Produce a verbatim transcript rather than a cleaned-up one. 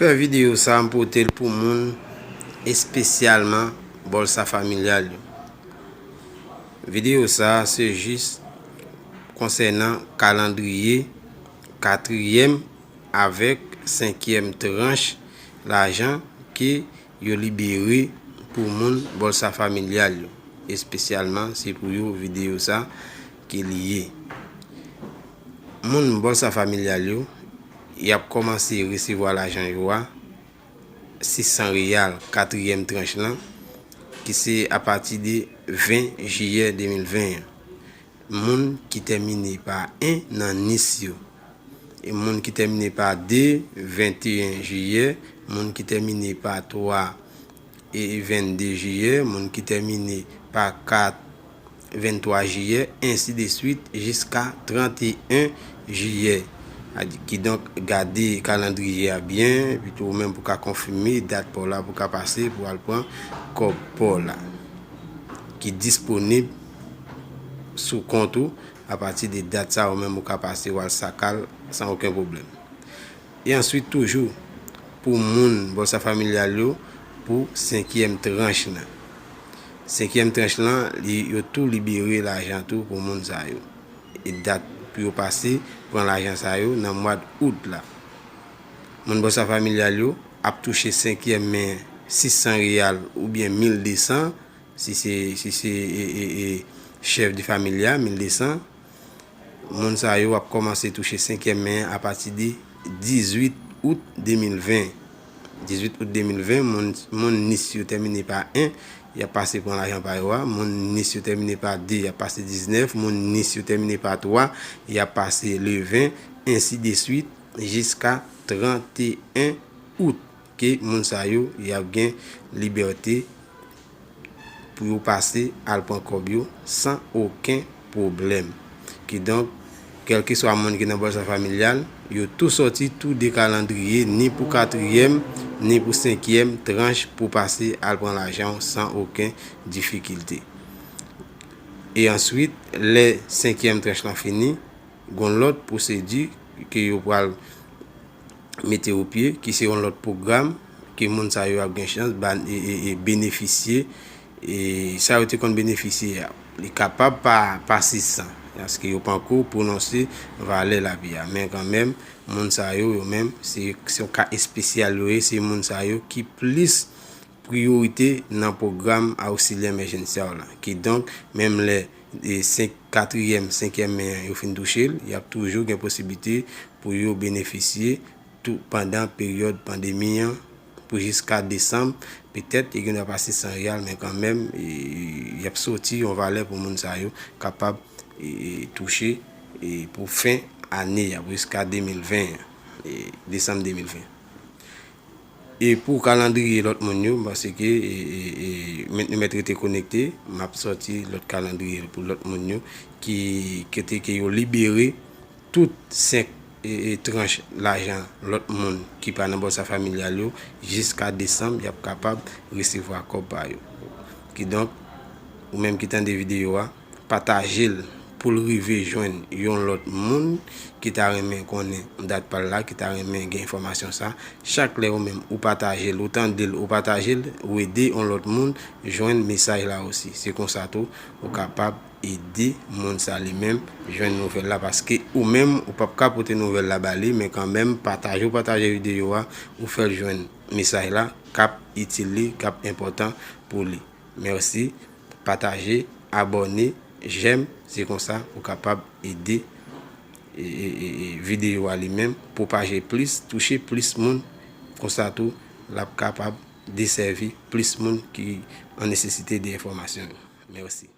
Pè videyo sa a m pote l pou moun, espesyalman bòlsa familyal yo. Videyo sa a se jis konsènan kalandriye katriyèm avèk senkyèm tranch lajan ke yo libere pou moun bòlsa familyal yo. Espesyalman, se pou yo videyo sa ke li ye. Moun bòlsa familyal yo, y ap kòmanse resevwa lajan yo a, sis san reyal, katriyèm tranch lan, ki se apati de ven jiyè de mil ven an. Moun ki tèmine pa en nan nis yo. E moun ki tèmine pa de, venteyen jiyè, moun ki tèmine pa twa, e vennde jiyè, moun ki tèmine pa kat, venntwa jiyè, ensi de swit, jiska tranteyen jiyè. Kidonk, gade kalandriye a byen, epi tou ou menm pou ka konfime dat pa w la pou ka pase pou al pran kòb pa w la, ki disponib sou kont ou. Apati de dat sa, ou menm ou ka pase, w al sakal san okenn pwoblèm. E answit toujou, pou moun bòlsa familyal yo, pou senkyèm tranch lan. Senkyèm tranch lan, li, yo tou libere lajan tou pou moun sa yo. E dat pou yo pase pran lajan sa yo nan mwa d out la. Moun bòlsa familyal yo ap touche senkyèm men sis san reyal oubyen mil de san, si se, si se, e, e, e, chèf de familya, mil de san. Moun sa yo ap kòmanse touche senkyèm men an apati de dizuit out de mil ven. Dizuit out de mil ven, moun, moun nis yo tèmine pa en, y ap pase pran lajan pa yo a. Moun nis yo tèmine pa de, y ap pase diznèf. Moun nis yo tèmine pa twa, y ap pase le ven, ensi de swit, jiska tranteyen out, ke moun sa yo, y ap gen libète pou yo pase al pran kòb yo san okenn pwoblèm. Kidonk, kèlkeswa moun ki nan bòlsa familyal, yo tou sòti tou de kalandriye, ni pou katriyèm, ni pou senkyèm tranch pou pase al pran lajan w san okenn difikilte. E answit, lè senkyèm tranch lan fini, gon lòt pwosedi ke yo pral mete o pye, ki se yon lòt pwogram ke moun sa yo ap gen chans ba, e, e, e benefisye, e sa yo te konn benefisye a. Li kapab pa, pa sis san, paske yo panko pwononse valè lapye a. Men kanmenm, moun sa yo, yo menm, se, se yon ka espesyal yo ye, se moun sa yo ki plis priyorite nan pwogram Auxiliaire Emergencial la. Kidonk, menm lè, e, senk, katriyèm, senkyèm men an yo fin touche l, y ap toujou gen posiblite pou yo benefisye tou pandan peryòd pandemi an, pou jiska desanm. Petèt, yo gen dwa pa sis san reyal, men kanmenm, e, y ap sòti yon valè pou moun sa yo kapab, e, touche, e, pou fen ane a, pou jiska de mil ven an, e, desanm de mil ven. E pou kalandriye lòt moun yo, m panse ke, e, e, e, mèt, nou mèt rete konekte, m ap sòti lòt kalandriye pou lòt moun yo ki, ki te, ke yo libere tout senk, e, e, tranch lajan lòt moun ki pa nan bòlsa familyal yo, jiska desanm, y ap kapab resevwa kòb pa yo. Kidonk, ou menm ki tande videyo a, pataje l pou l rive jwenn yon lòt moun ki ta renmen konnen dat pa l la, ki ta renmen gen enfòmasyon sa. Chak lè ou menm ou pataje l, ou tande l, ou pataje l, ou ede yon lòt moun jwenn mesaj la osi. Se konsa tou, ou kapab ede moun sa li menm jwenn nouvèl la, paske ou menm, ou p ap ka pote nouvèl la ba li, men kanmenm, pataje ou pataje videyo a, ou fè l jwenn mesaj la, k ap itil li, k ap enpòtan pou li. Mèsi. Pataje, abòne, jèm, se konsa ou kapab ede, e, e, e, e, videyo a li menm pwopaje plis, touche plis moun. Konsa tou, l ap kapab desèvi plis moun ki an nesesite de enfòmasyon yo. Mèsi.